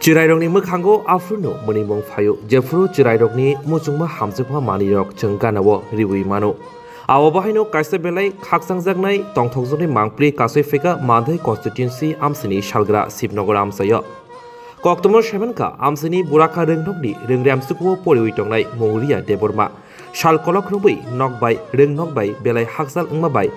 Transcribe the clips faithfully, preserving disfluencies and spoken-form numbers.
Chwrairokni mwkhango aphuru no mwnwi mung phaio, jephuru chwrairokni muchungma hamjakma manwirok chwng ganao riwi mano. Abo bahaino kaisa belai khakchangjaknai tongthokjaknai mangpli kasui phaikha Mandai constituency amchaini salgra Shibnagar amchaio. Koktwma saimankha amchaini Burakha rwngnokni rwngremsukuo poriwi tongnai Mungriya Debbarma. Sal kolok rwngwi nok bai rwngnok bai belai hakchal wngma bai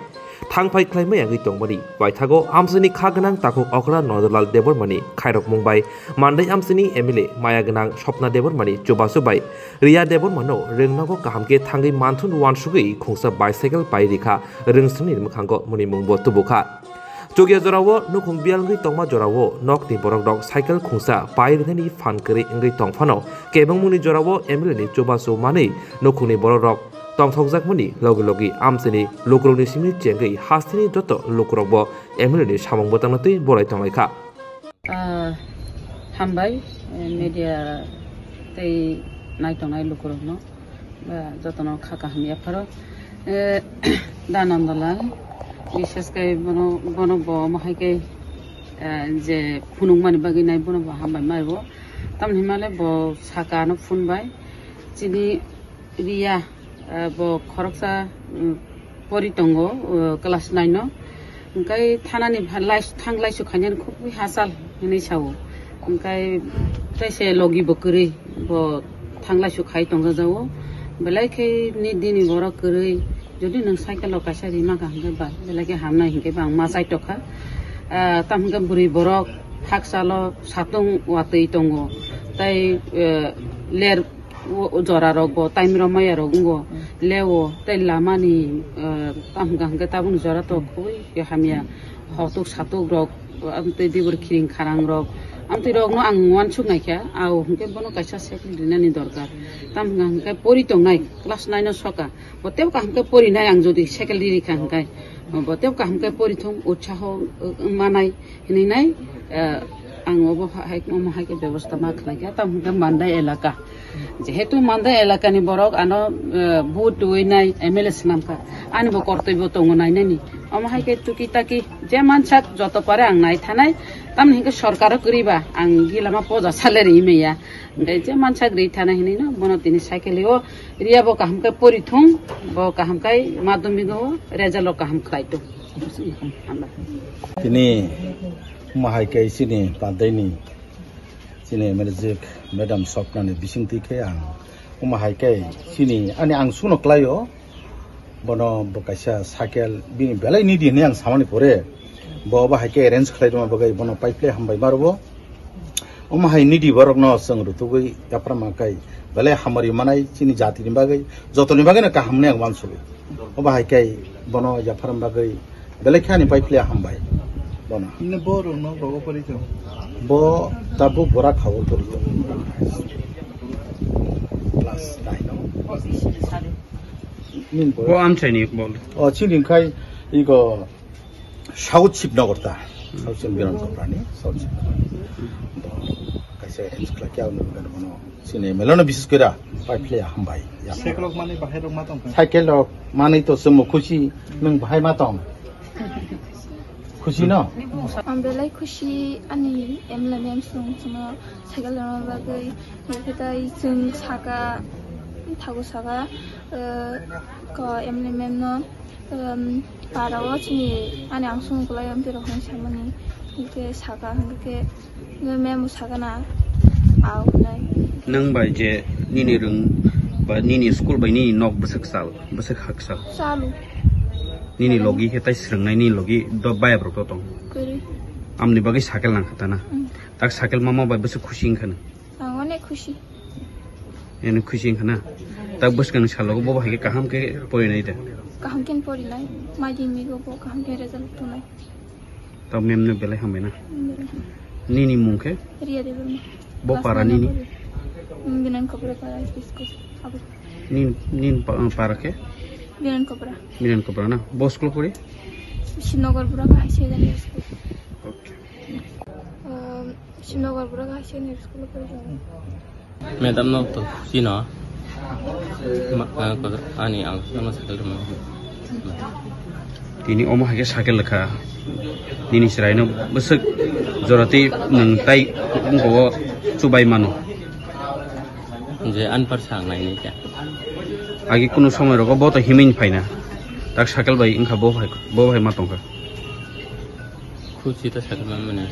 thangphai khlaimaya wngwi tongmani. Paithago amchaini kha gwnang takhuk okra Nodolal Debbarmani khairokmung bai Mandai amchaini M L A maya gwnang Swapna Debbarmani chubachu bai Riya Debbarmano rwngnogo kaham khe thangwi manthun uansugwi khungsa bicycle pai rikha rwngsongni mwkhango mwnwimungbo tubukha. Chukya jorao nukhung biyal wngwi tongma jorao nokni borokrok cycle khungsa pai rinani phan kwrwi wngwi tongphano, kebengmungni jorao M L A ni chubachu manwi nukhungni borokrok tongthokjakmani logi logi amchaini lukurokni simi chengwi hasteni joto lukurokbo M L A ni samung bwtangno twi borai tonglaikha. Ah, hambai, eh, media tei naitongnai lukurokno. Ba jotono kha kaham yapharo. Eh, Danandalal, bishesh khe bono, bono bo omo hai khe, eh, je phunukmani bagwi nai bono bo hambai maibo. Tamni himale bo saka ano phone bai. Chini Riya, eh, bo khoroksa, mm, pori tongo, eh, class nine o. Hwnkhe thanani pha-, lais-, thang laisu khainani khubui hachal hinwi sao. Hwnkhe tei se logi bo kwrwi, bo thang laisu khai tongjajago. Belai khe ni dini borok kwrwi, jodi nwng cycle rok kaisa rimaka hwnkhe ba, belai khe hamnai hinkhe ba ang ma chaitokha. Ah, tamo hwnkhe bwrwi borok hakchalo satung watwi tongo. Tei, eh, ler o, o jorarok bo time rok maya rok wngo, lewo tei lamani, eh, tamo hwnkha hwnkhe tabukni jora to khubui khe hamya, hotuk satuk rok, amtwi dibor khiring kharang rok, amtwi rokno ang uansuk naikha, ao hwnkhe bono kaisa cycle rinani dorkar. Tamo hwnkha hwnkhe pori tongnai class nine o soka, bo tebo kaham khe porinai ang jodi cycle ri rikha hwnkhe, bo tebo kaham khe porithung utsaho, eh, manai. Hinwi nai, eh, ang obo ha-, hai, omo hai khe bebosta ma khlai kha, tamo hwnkhe Mandai elaka. Jehetu Mandai elakani borok ano, eh, vote rwui nai M L A swnam kha. Ani bo kortoi bo tongo nainani. Omo hai khe tuki taki je mansak joto pare ang nai thanai. Tamni hwnkhe sorkaro kwrwi ba ang gilama poja salary maya. Hwnkhe je mansak rwi thanai hinwi no bono tini cycle o Riya bo kaham khe pori thung, bo kaham khe madhyamik o result o kaham khlai thung. Hambai. Tini omo hai khe chini Pandaini chini M L A jwk Madam Swapna ni bisingtwi khe ang omo hai khe chini ani ang suno klaio, bono bo kaisa cycle bini belai nidi hinwi ang samani pore bo obo hai khe arrange khlai rwma bagwi bono pai phle hambai ma rwo. Omo hai nidi borokno chwng rutugwi yapharma khe belai hamari manai chini jatini bagwi, jotoni bagwino kaham hinwi ang uansukgo. Obo hai khe bono yapharma bagwi belai khe ani pai phle hambai bono. Nini borokno rogo pori tong? Bo tabuk Burakha o pori tong. Class nine o. Nini bo? Bo amchaini bol. O chini khai iko South Shibnagar ta. South Shibnagar Biran Koprani, South Shibnagar. Bo kaisa arrange khlai khe ang nugwi mano. Chini M L A no bises koi da, pai phle hambai. Ya. Cycle rok manwi bahai rok ma tong kha? Cycle rok manwi to chwngbo khusi, nwng bahai ma tong? Khusi no? Ang belai khusi ani M L A ma'am song chwngno cycle rwna bagwi. Hwnkhe tai chwng saka, thago saka, eh, ko M L A ma'am no. Ehm, para o chini ani ang sung kulai am tiro hwn samani. Hwnkhe saka hwnkhe, hwnkhe memo saka na, au hwnai. Nwng bai je nini rwng ba nini school bai nini nok bwswk chal, bwswk hakchal? Chalu. Nini logi khe tai swrwngnai nini logi do bayap rok to tong. Kwrwi. Amni bagwi cycle nang kha ta na. Mm. Tak cycle mama bai bwswk khusi wngkha nw? Ang onek khusi. Eno khusi wngkha na? Tak bwskang salogo bo hai khe kaham khe porinai da? Kaham khe porinai. Madhyamik o bo kaham khe result tongnai. Tak ma'am no belai hambai na? Belai hambai. Nini mung khe? Riya Debbarma. Bo para nini? Class nine o pori. Binan Kopra para high school. Abo. Nin, nin pa-, para khe? Binan Kopra. Binan Kopra na? Bo school pori? Shibnagar Burakha Higher Secondary School. Okay. Um, Shibnagar Burakha Higher Secondary School pori. Madam no to sino. Ma, ah, ko, ani ang no cycle mo. Ini omo hai khe cycle kha. Nini chwraino bwswk jora tei nwng tai wngkha o chubai mano. Je anpar sa ang nainai kha. Agi kunu somoi rogo bo to himwi phaina. Tak cycle bai wngkha bo hai, bo hai ma tongkha. Khuchi ta cycle man mani.